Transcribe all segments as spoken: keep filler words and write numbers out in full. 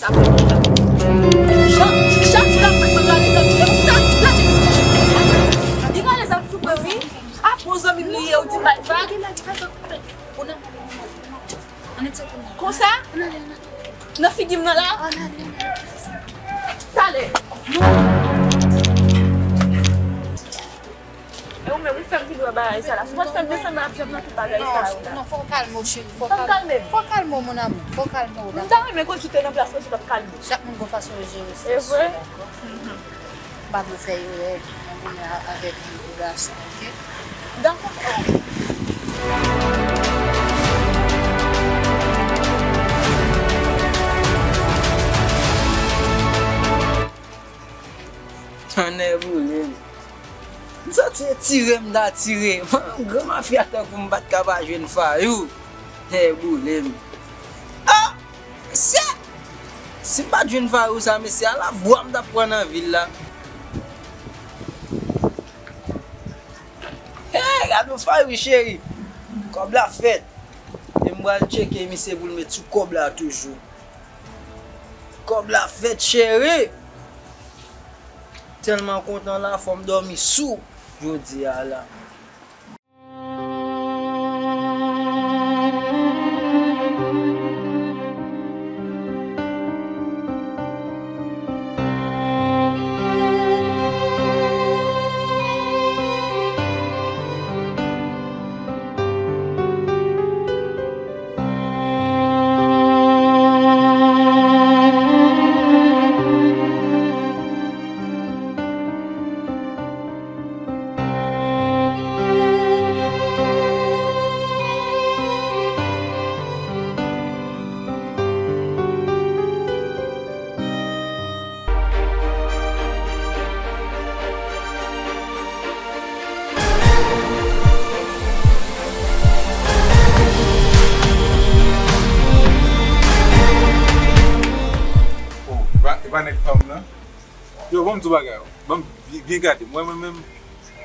Sa fè konsa. Chak, chak jou l ap fè konsa, li konn fè konsa. Li rale zam sou mwen, wi. A bon zanmi m li ye, ou di m bay vag. Konsa? Nan figi m nan la? Talè. E ou menm, ou fè m vin wè bagay sa la. Si w pa t fè m desann nan ap jwenn nan tout bagay sa la. Non, non, fò w kalme w, cheri. Fò w kalme. Fò w kalme w, mon amour. Fò w kalme w, dakò? M ta renmen koz ou te nan plas mwen, si w t ap kalme. Chak moun gon fason yo jere stres yo, dakò? E vre? M pa vle fè erè nan goumen a-, avèk yon gason, oke? Dakò, frè. Tonnè boule m. M santi e tire m ta tire. Mwen, gran mafya tankou m pa t ka pa jwenn Fayou. Tonnè boule m. Ah! Mesye! Si m pa t jwenn Fayou sa, mesye, ala bwa m t ap pran nan vil la. Hey, gade yon Fayou, cheri. Kòb la fèt. E m pral tcheke misye pou l met sou kòb la toujou. Kòb la fèt, cheri. Tèlman kontan la, fò m dòmi sou jodi a la. Oh, e pa, e pa nèg fanm nan? Yo, ban m di w bagay, ban m byen, byen gade. Mwen, mwen menm,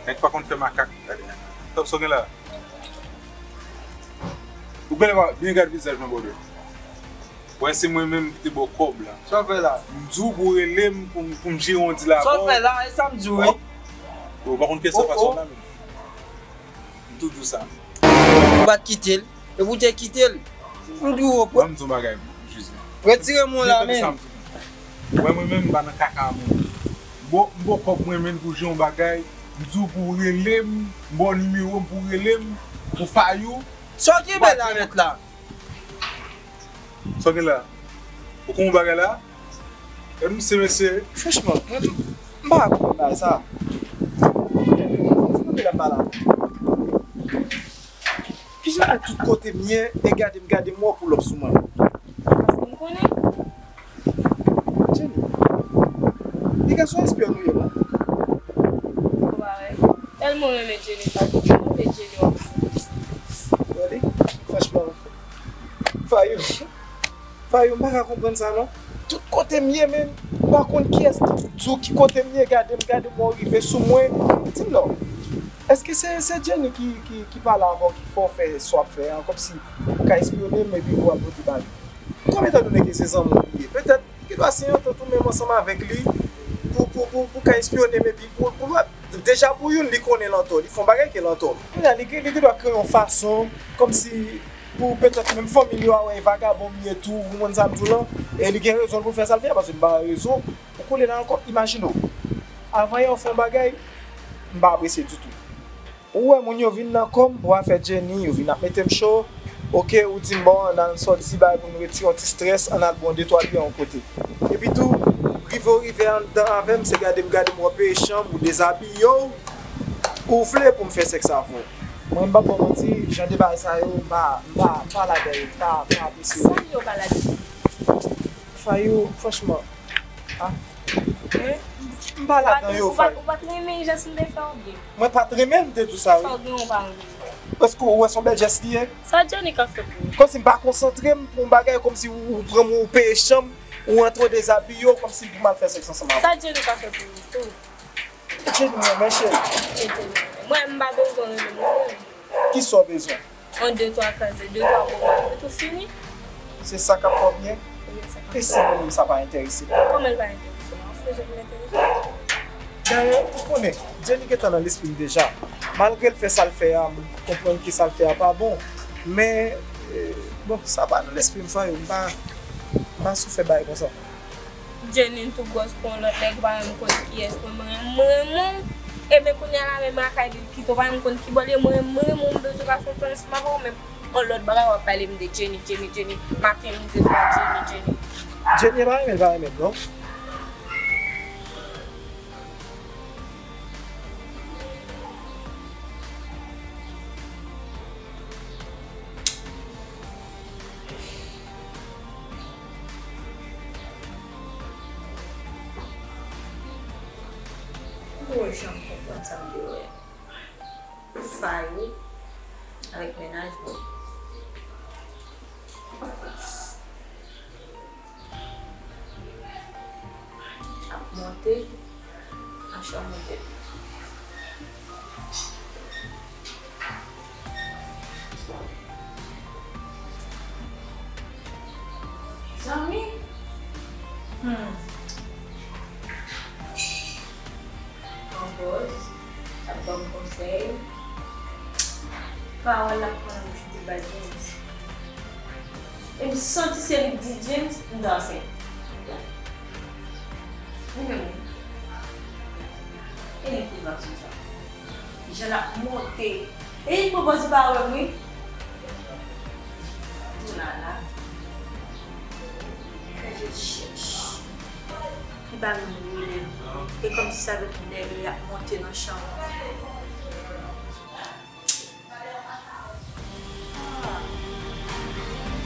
nèg pa konn fè makak. Gade. Sa, sa w gen la? Ou byen, byen gade vizaj mwen, brother. Wè, se mwen menm ki te ba w kòb la. Sa w fè la? M di w pou w rele m, pou m, pou m jere yon dil avè w. Sa w fè la? E sa m di w, wi. Ou pa konn kiyès sa fason la menm. M tou di w sa. Ou pa t kite l. Epi w te kite l. M di w, ban m di w yon bagay, Jezi. Retire men w la, men. Wè, mwen menm, m pa nan kaka moun. Bon, m ba w kòb mwen menm pou jere yon bagay. M di w pou w rele m, m ba w nimewo m pou w rele m, pou Fayou. Sa w kenbe la nèt la? Sa w gen la? Ou konn yon bagay la? E misye, mesye. Franchman, mwen, m pa konprann bagay sa. Ti konn la pale. Kijan a tout kote m ye, e gade m, gade m, wè w pull up sou mwen. Paske m konnen. Jenny, piga sou espyon nou ye la. Ou pa wè. Tèlman renmen Jenny sa, mwen renmen Jenny anpil. Gade, franchman, Fayou, Fayou, m pa ka konprann sa non. Tout kote m ye, men m pa konn kiyès ki di w ki kote m ye. Gade m, gade m, wè w rive sou mwen. Di m non. Èske se, se Jenny ki, ki, ki pale avè w, ki fè w fè sa w ap fè an, kòmsi ou ka espyone m epi ou al pote ba li? Kòm etan done ke se zanmi w li ye, petèt, gen dwa se yon antant ou menm ansanm avèk li pou, pou, pou, pou ka espyone m epi pou, pou l wè. Deja pou youn, li konnen l antò, li fè yon bagay ke l antò. Kounye a, li gen, li gen dwa kreye yon fason, kòmsi pou petèt menm fanmi l yo a wè e vagabon m ye tou, ou konprann sa m di w lan? E li gen rezon l pou l fè sa l fè a, paske m pa wè rezon pou koule la ankò. Imajine w, avan yè w fè yon bagay, m pa apresye ditou. Ou wè moun yo vin nan kò m pou afè Jenny, yo vin ap mete m cho. Oke, ou di m, bon, ann al sòti bay pou n retire yon ti estrès, ann al bwè yon de twa byè yon kote. Epi tou, rive w rive anndan avè m, se gade m, gade m, w ap peye chanm, ou dezabiye w, ou vle pou m fè sèks avè w. Mwen, m p ap ba w manti, jan de bagay sa yo, m pa, m pa, m pa ladan yo, m pa, m pa apresye yo. Sa yo pa ladan? Fayou, franchman, ah, m pa ladan yo, Fayou. Ou pa t renmen jan m te fè w byen? Mwen pa t renmen m te di w sa, wi. Sa w gen, ou pa renmen. Èske ou wè se yon bèl jès li ye? Sa Jenny ka fè pou ou? Kòmsi m pa konsantre m pou yon bagay, kòmsi ou, ou pran m, ou peye chanm, ou antre, ou dezabiye w, kòmsi pou m al fè sèks ansanm avè w. Sa Jenny ka fè pou ou tou? Jenny renmen, cheri. Mwen, m pa bezwen renmen moun. Kisa w bezwen? Yon de twa kraze, de twa bon manje, tou fini. Se sa k ap fè w byen? E si mwen menm sa pa enterese m? Kòman l pa enterese w? An fè, jan l enterese w. Dayè, ou konnen, Jenny gentan nan lespri m deja. Malgre l fè sa l fè a, m konprann ke sa l fè a pa bon. Men, eh, bon, sa pa nan lespri m, Fayou. M pa, m pa sou fè bagay konsa. Jenny tou gwòs pou yon lòt nèg, pa menm konn kiyès mwen, mwen renmen, mwen renmen w. E men kounye a la, menm lakay li, l kite w, pa menm konn ki bò l ye, mwen renmen, mwen renmen w, m bezwen pase yon tan ansanm avè w, men yon lòt bagay w ap pale m de Jenny, Jenny, Jenny, maten, midi, swa, Jenny, Jenny. Jenny pa renmen l, pa renmen m, non. M poko janm konprann sa m te wè. Fayou avèk mennaj li. Ap monte nan chanm modèl. Zanmi? Hmm. Yon bòs ap ban m konsèy. Pawòl la pran nan bouch li te bay James. E m santi se li k di James m ta ansent. Ou menm wi. E li ki va sou sa. Jan l ap monte. E li pwopòz li pa wè m wi. Ou la la. Fè je l chèch. Li pa menm rele m. E kòmsi se avèk nèg li ap monte nan chanm.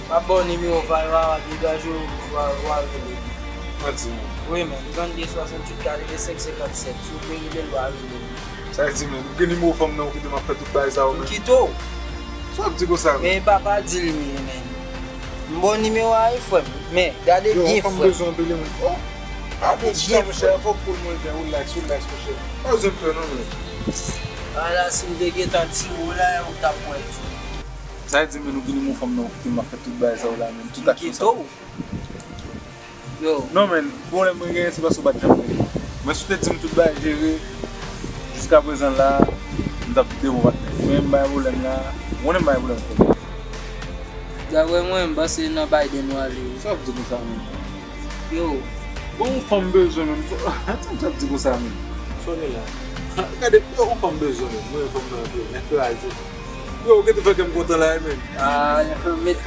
M ap ba w nimewo Fayou a, w ap degaje w, w a, w a rele m. Mwen di, men. Wi, men, trannde swasanntuit katrevensenk senkannsèt, si w vle rele l, w a rele m. Sa vle di, men, ou gen nimewo fanm nan, ou kite m ap fè tout bagay sa yo, men. M kite w. Sa w ap di konsa, men? Men papa di l m ye, men. M ba w nimewo a wi, frè m. Men, gade byen, frè m. Yo, fanm bezwen anpil, men. Oh! Gade byen, frè m. Monchè, fòk pou l mwen fè, relax, relax, monchè. Pa bezwen pè, non, men. Ala, si m te gentan tire w la, ou t ap wè tou. Sa vle di, men, ou gen nimewo fanm nan, ou kite m ap fè tout bagay sa yo la, men, tout aksyon sa yo. M kite w. Yo. Non, men, pwoblèm mwen genyen, se paske w pa t janm rele m. Men si w te di m tout bagay jere, jiskaprezan la, m t ap devou patnè. Men m bay pwoblèm la, ou konnen m bay pwoblèm frè m. Daprè mwen, m panse nan Biden w ale wi. Sa w ap di konsa, men? Yo. Bon, yon fanm bezwen menm. Sa w ap di konsa, men? Sonela. Gade, yo, yon fanm bezwen menm. Mwen, fanm nan, yo, enkraze. Yo, ou gentan fè kè m kontan la, men. Ah, met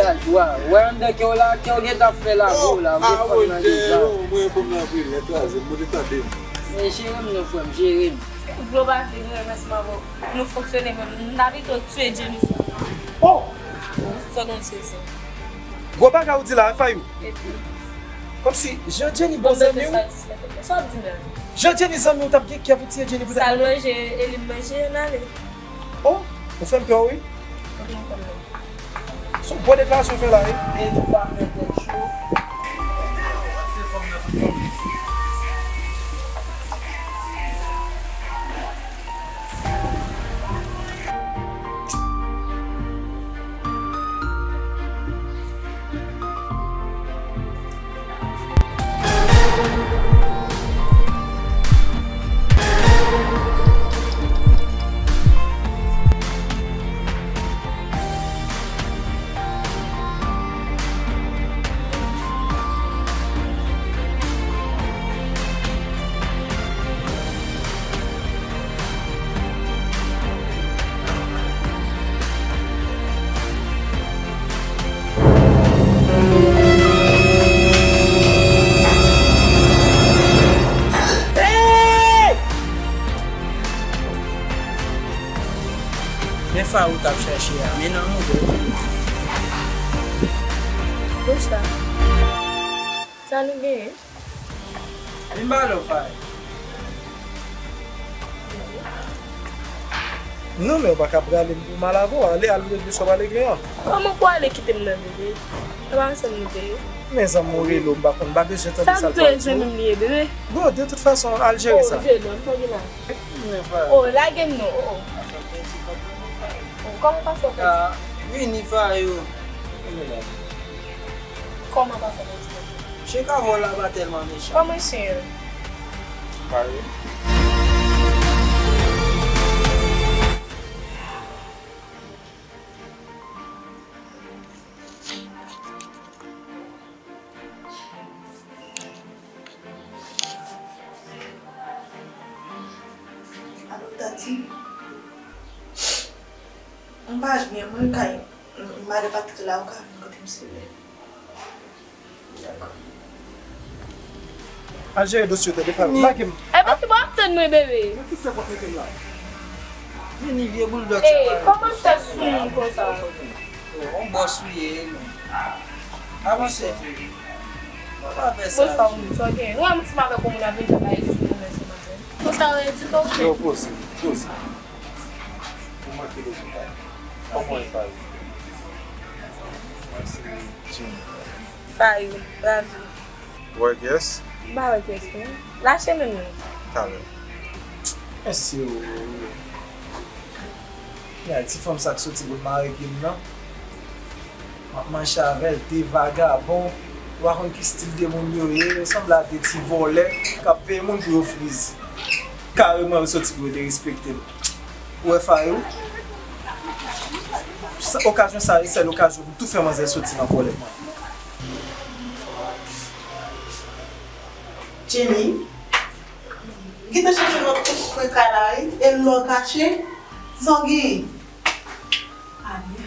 lajwa. Wè anndan kè w la, kè w gentan fè lavi w la, ou gen fanm nan deja. Yo, mwen, fanm nan anpil, enkraze. Mwen te tande m. Men jere m non, frè m, jere m. Glo pa vle nou renmen ansanm avè w. Nou fonksyone menm. Nou ta pito tye Jenny sou. Oh! Sa w gen sezi. Gwo bagay ou di la, Fayou. Epi? Kòmsi, jan Jenny bon zanmi w. Sa w ap di menm? Jan Jenny zanmi w, t ap gen kè pou tiye Jenny poutèt mwen menm? Sa l manje, e li manje, n ale. Oh, ou fè m pè wi. Fòk nou konn non. Se yon bon deklarasyon w fè la wi. E nou pa pran tèt cho. Men Fayou t ap chache a, men nan mouvè tou. Konsa. Sa nou genyen? Vin ba lè w Fayou. Non, men ou pa ka prale m pou mal avè w. Ale, al regle sa w pa regle an. Kòman pou ale kite m nan bebe? Se pa ansanm nou te ye? Men zanmi w rele w, m pa konn, m pa bezwen tande sa l pral di w. Sa m bezwen menm li ye, bebe? Bon, de tout fason, al jere sa. Oh, jere, m pa gen la. Oh, lage m non, oh, oh. Oh, kòman w pase w pèdi? Ah, vini Fayou. Vini la. Kòman pa fè mwen di bonjou? Chen ka vòlò a pa tèlman mechan. Kòman chen an? Pare. Alo, Tati. M pa byen, mwen kay. M, madan Patrik la, ou ka vin kote m, silvouplè? Dakò. Al jere dosye w, tande, Fayo. Lage m. Epa, ki bò w ap tann mwen, bebe? Nan ki sèk w ap mete m la? Vini, vye bouldòg sa. Ey, kòman w fè sou moun konsa? Oh, yon bòs ou ye, men. Avanse. Mwen pa fè sa. Bòs pa ou, sa w gen? Ou wè m ti m avèk yon moun ap vin travay sou mwen se maten. Konsa w edi tou. Yo, poze, poze. Ou manke lojik la. Kòman w ye, Fayo? Mwen se Jimmy. Fayo, Fayo. Wè kyès? M pa wè kyès non. Lache menm non. Talè. Mèsi o. Gade ti fanm sa k soti pou l mare pye m nan. M ap mache avè l, de vagabon. Ou pa konn ki stil de moun yo ye, yo sanble a de ti vòlè k ap peye moun pou yo friz. Kareman yo soti pou yo derespekte m. Ou wè Fayo? Sa, okazyon sa, e sèl okazyon pou m tou fè manzè soti nan kòlèt mwen. Jenny, gentan chache nan tout kwen kay la, wi. E lò kache, zangi. Anye.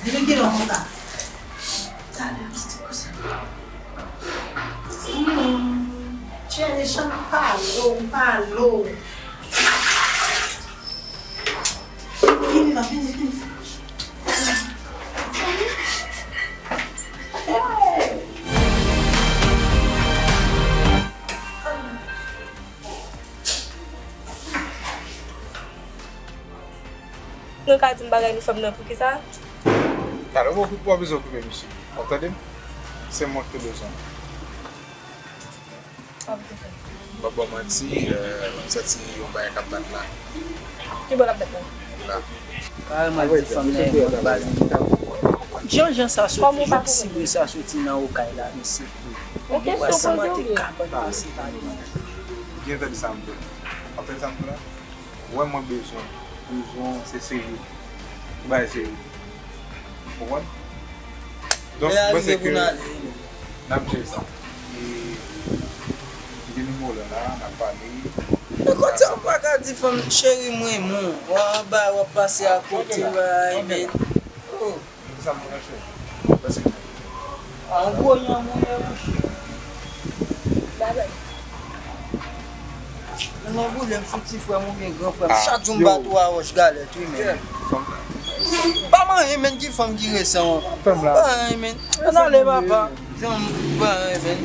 Vin gen lò konsa. Talè, m ti konsa. Hmm. Cheri, chan palo, palo. Vini la, vini, vini. Hey. Nou ka di m bagay nou fè m nan poukisa? Talè w pa bezwen okupe misye. W ap tande m? Se mwen ki te bezwen. M p ap ba w manti, euh, m santi yon bagay k ap bat la. Ki bò l ap bat la? La. Kareman di fanm nan yon baz. Jan jan sa soti, jan sibre sa soti nan Okay la, mesye. Ou pa santi te ka pase pa li. Byen tande sa m di w. W ap tande sa m di w la? Wè mwen bezwen, bezwen se serye. Yon bagay serye. Ou konprann? Donk, mwen se ke n ap jere sa. E, m gen nimewo w la, n ap pale. E kote w pa ka di fanm cheri m renmen w, w a bay, w ap pase akote, bay, men. Oh. Sa m pral chèche. Pase. A, yon gwo yanm ou ye, monchè. Bagay. Ou nan boule m sou ti frè m oubyen gran frè m. Ah, chak jou m ba twa wòch galèt, wi, men. Pa manyen, men, ki fanm ki resan. Fanm la. Pa manyen, men. Ann ale, papa. Janm pa manyen, men.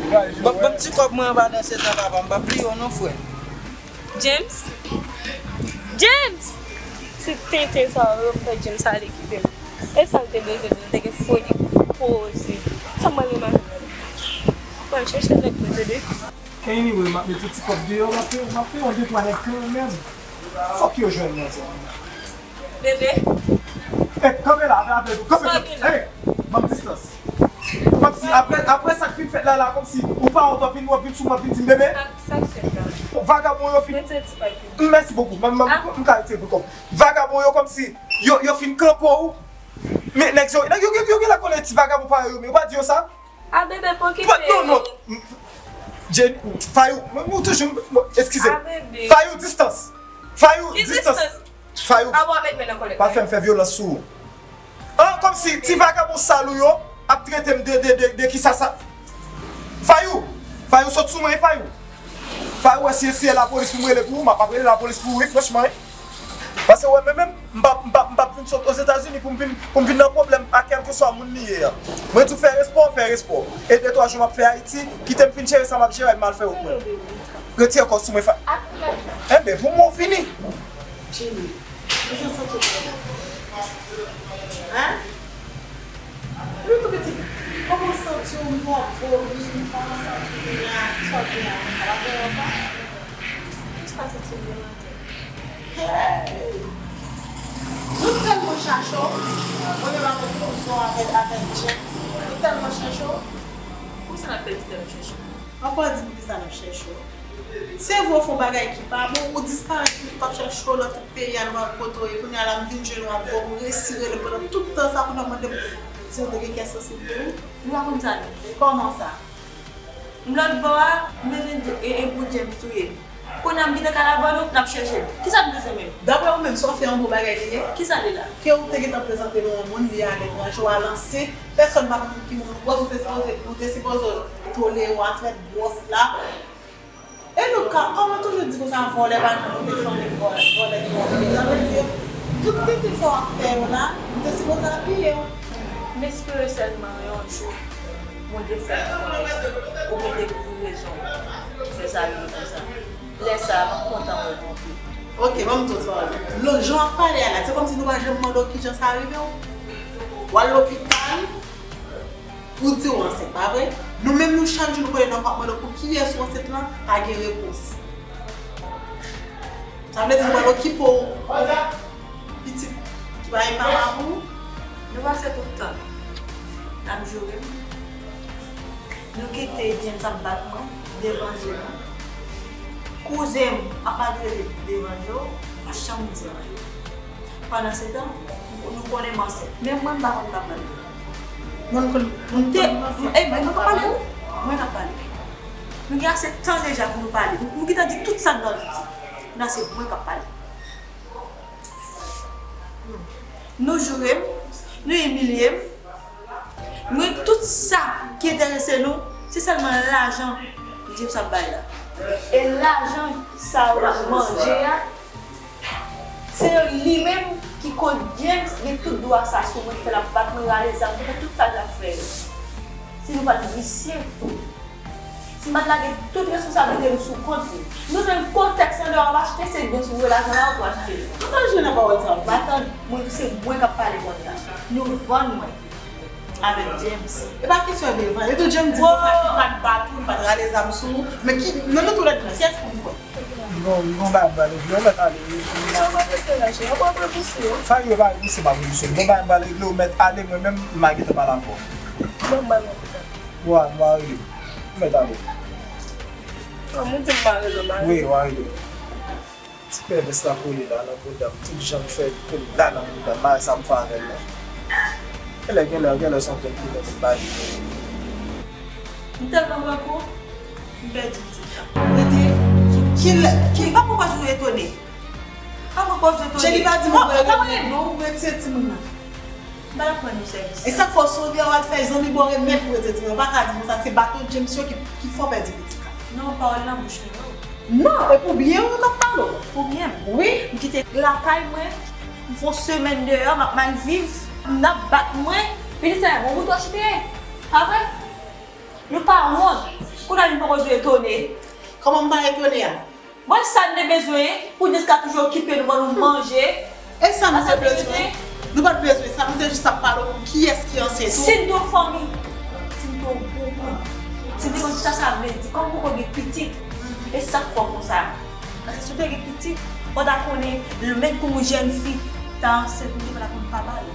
Ban, ban m ti kòb mwen anba nan sèt an, papa. M p ap bliye w non, frè. James? James! Ti tenten sa yo fè James ale kite m. E sa l te bezwen di, l te gen foli poze. Sa mwen li mache. Mwen chèche nèg mwen tande. Anyway, m ap met yon ti kòb deyò, m ap fè, m ap fè yon de twa nèg kanmenm. Fòk yo jwenn mwen, sa. Bebe. Ey, kanpe la, avè, avè, kanpe, kanpe. Ey, ban m distans. Kòmsi apre, apre sa k fin fèt la, la, kòmsi ou pa wont, w ap vin, w ap vin sou mwen, w ap vin di m bebe. Sa, sa k fèt la? Vagabon yo fin. Mèsi bokou. M, m, m ka retire pou kòb. Vagabon yo kòmsi yo, yo fin kanpe w. Men nèg yo, nèg yo, yo, yo genlè konnen ti vagabon parèy yo, men yo pa di yo sa. A bebe, pran kite. Non, non. Jenny, Fayou, mwen, mwen toujou, mwen, eskize m. A bebe. Fayou, distans. Fayou, distans. Fayou. A bon, met men nan kòlèt. Pa fè m fè vyolans sou ou. An, kòmsi ti vagabon sal ou yo ap trete m de, de, de, de kisa sa. Fayou, Fayou, sot sou mwen, Fayou. Fayou, wè si, si e lapolis pou m rele pou ou, m ap, ap rele lapolis pou ou, wi, franchman, wi. Paske, wè, men menm, m p ap, m p ap, m p ap vin sot Ozetazini pou m vin, pou m vin nan pwoblèm ak kèlkeswa moun li ye a. Mwen di w fè respè w, fè respè w. E de twa jou m ap fè Ayiti, kite m fin jere sa m ap jere, m al fè wout mwen. Retire kò w sou mwen, Fa-, enben, pou mwen w fini. Jenny, kijan w santi w kòman? Hein? Wi, tou piti. Kòman w santi? Si w mò vomi, m pa konn sa w gen la, sa w gen la, sa w gen ankò? Jis pase ti m nan tèt. Hey! Nou tèlman chache w, mwen menm avèk Ozo, avèk, avèk James, nou tèlman chèche w. Poukisa n ap pèdi tèlman chèche w? Ankò di poukisa n ap chèche w. Se vre w fè yon bagay ki pa bon, ou disparèt, nou t ap chèche w nan tout peyi a, nou pa kote w ye. Kounye a la, m vin jwenn ou ap bon, m resi rele w pandan tout tan sa, kounye a w mande m si w te gen kè sansib tou. Nou pa konn sa, non. Kòman sa? M lòt bò a, m bezwen di, e, e pou James touye m. Kounye a m gentan kal abandone, n ap chèche l. Kisa n bezwen menm? Daprè ou menm, sa w fè yon bon bagay li ye? Kisa li la? Ke ou te gentan prezante nou yon moun, li aletranje, w al anse, pèsòn pa konn ki moun ou bwòs, ou te sipoze, ou te sipoze tolere w avèk bwòs la. E nou ka, kòman toujou di konsa, vòlè pa janm te fanmi vòlè, vòlè ki wòl. Sa vle di, tout pitit sa w ap fè yo la, nou te sipoze apiye w. M espere sèlman yon jou, Bondye fè m konnen, oubyen dekouvri rezon ki fè sa rive konsa. Lè sa a, m ap kontan wè Bondye. Ok, ban m di w sa. Lòt jan w ap pale a la, se kòmsi nou pa janm mande w kijan sa rive w. W al lopital, ou di w ansent, pa vre? Nou menm, nou chak jou nou konnen nan w ap mande w pou kiyès ou ansent lan, pa gen repons. Sa vle di nou pral okipe w pitit ki pa gen papa pou ou? Nou pase tout tan n ap joure m. Nou kite James ap bat mwen devan je nou. Kouzen m ap maltrete devan je w, pa janm di anyen. Pandansetan, nou konnen m ansent. Men mwen, m pa konn k ap pale. Mwen konn, mwen te, konn ansent. E, mwen k ap pale, wi. Mwen k ap pale. Nou gen ase tan deja pou nou pale. Nou gentan di tout sa n t anvi di. Kounye a se mwen k ap pale. Nou joure m, nou imilye m. Mwen, tout sa ki enterese nou, se sèlman lajan James ap bay la. E lajan sa yo l ap manje a, se li menm ki koz James gen tout dwa sa sou mwen, ki fè l ap bat mwen, rale zam, fè tout sa l ap fè yo. Si nou pa t visye, si m pa t lage tout responsablite m sou kont li. Nou jwenn kontèks andeyò, w ap achte, se byen si w voye lajan la, w tou achte l. Ou pa jwenn nan pawòl sa w di. Matant, mwen, se mwen k ap pale kounye a. Nou vann mwen avèk James. E pa kesyon de vann. E tou James di konsa, li pa t bat ou, li pa t rale zam sou ou. Men ki, nan nou tou lèd la, kiyès ki pi fò? M gon, m gon bagay m pral regle, ou mèt ale wi. Sa w pa fè se rache, w ap repouse yo. Sa yo pa repouse, m ap repouse. M gon bagay m pral regle, ou mèt ale, mwen menm, m pa gentan pale avè w. Bon, m ba nou kontak. Wa, m a rele. Ou mèt ale. Kòm ou di m pa rele, m a rele. Wi, w a rele. Ti pèvès la kole la nan bouda m, tout jan m fè l kole la nan bouda m, malè sa m fè avè l la. Genlè, genlè, genlè se yon grenn pwoblèm m ba li. M tèlman pran kou, m pèdi pitit la. Rete sou kilè, ki, pa pou kòz ou etone. Pa pou kòz ou etone. Jenny pa di m ou prè, non, ou retire timoun nan. M pa t ap rann ou sèvis. E sa k fè w sonje w al fè zanmi bò remèd pou retire timoun nan. Ou pa ka di konsa, se baton James yo ki, ki fè w pèdi pitit la. Non, pawòl nan bouch mwen, non. Non, e pou byen w yo k ap pale w. Pou byen m. Wi. M kite lakay mwen, m fè yon semèn deyò, m ap mal viv, n ap bat mwen. Pitit sa, yon mouton chite, pa vre? Nou pa wont. Kounye a nou poko dwe etone. Kòman m pa etone a? Bon, sa n te bezwen, pou James ka toujou okipe nou, ban nou manje. E sa nou te bezwen? Nou pa t bezwen sa, nou te jis t ap pale w pou kiyès ki ansent ou. Si n te yon fanmi, si n te yon bon koup, si n te konn sa sa vle di, kòm poko gen pitit, e sa k fè w konsa. Paske si w te gen pitit, w ta konnen, menm kou yon jèn fi ta ansent, ou te pa ta konn papa l.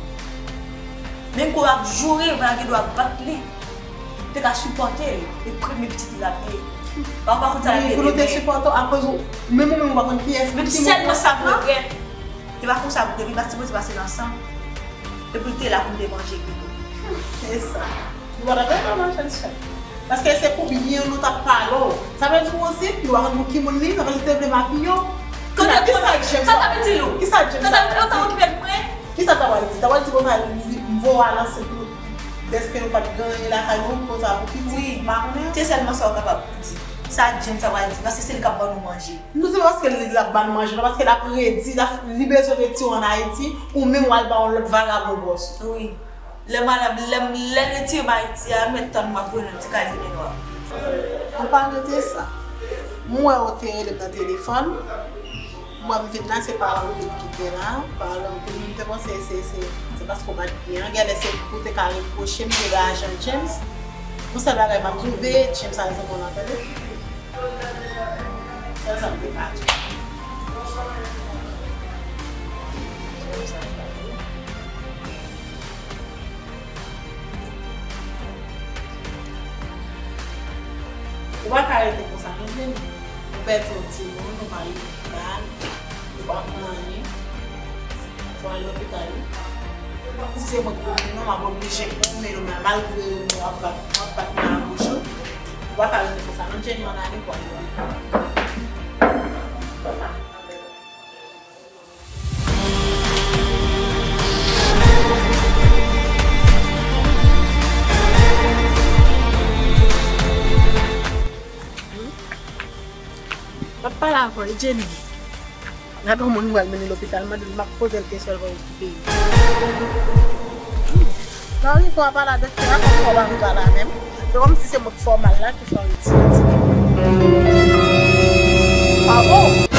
Menm kou w ap joure, w pa ta gen dwa bat li. Te ka sipòte l, e premye pitit li l ap ye. Ou pa konn sa l ap ye demen. Wi, pou nou te sipòte w, akoz ou, menm ou menm ou pa konn kiyès, ki moun ou ansent lan. Menm sèlman sa m regrèt. E pa konsa pou te vin, pa t sipoze pase nan san. E pou l te la pou l te manje pito. Se sa. Nou pa t ap manje l, chè. Paske se pou byen nou t ap pale w. Sa vle di w ansent, nou pa konn pou ki moun li, sa vle di te vle makiye w. Kounye a, kisa James sa? Sa ta vle di ou? Kisa James sa? Sa ta vle di ou ta okipe mwen? Kisa ta pral di? Ta pral di konsa li, li voye w al ansent pou dèske nou pa t gen anyen lakay nou, konsa pou pitit, wi, m pa konnen. Se sèlman sa w kapab di. Sa James sa pral di, paske se li k ap ban nou manje. Nou se paske li, l ap ba nou manje, non, paske l ap redi, l ap, li bezwen retire w ann Ayiti, ou menm w al ba yon lòt vagabon bòs ou. Wi. Lè madanm, lè, lè l retire m Ayiti a, m mèt tann m ap voye nan ti kay limè nwa. An palan de sa, m wè w te rele m nan telefòn. M wè m vin la, se paran m ki te la. Paran m, m te panse se, se, se paske w pa t byen. Genlè se pou te ka repwoche m de lajan James. Yon sèl bagay m ap di w, veye tchenm sa zanmi w lan, tande? Sèl sa m te ka di w. Ou pa ka rete konsa non, Jenny. Ou pèdi yon timoun, ou pa lopital, ou pa pran anyen. Fò al lopital wi. Si se mwen ki pou mennen w, m ap oblije pou m mennen w, men malgre w ap bat, w ap bat nan bouch ou, ou pa ka rete konsa non, Jenny, ann ale pou al lopital. M ap pale avè w, Jenny. Gade yon moun m pral mennen lopital, mande l, m ap poze l kesyon, l va okipe l. Nan ritwa pa la, doktè a konn fò pa la menm. Se kòmsi se mwen ki fè w mal la, ki fè w retire ti. Bravo!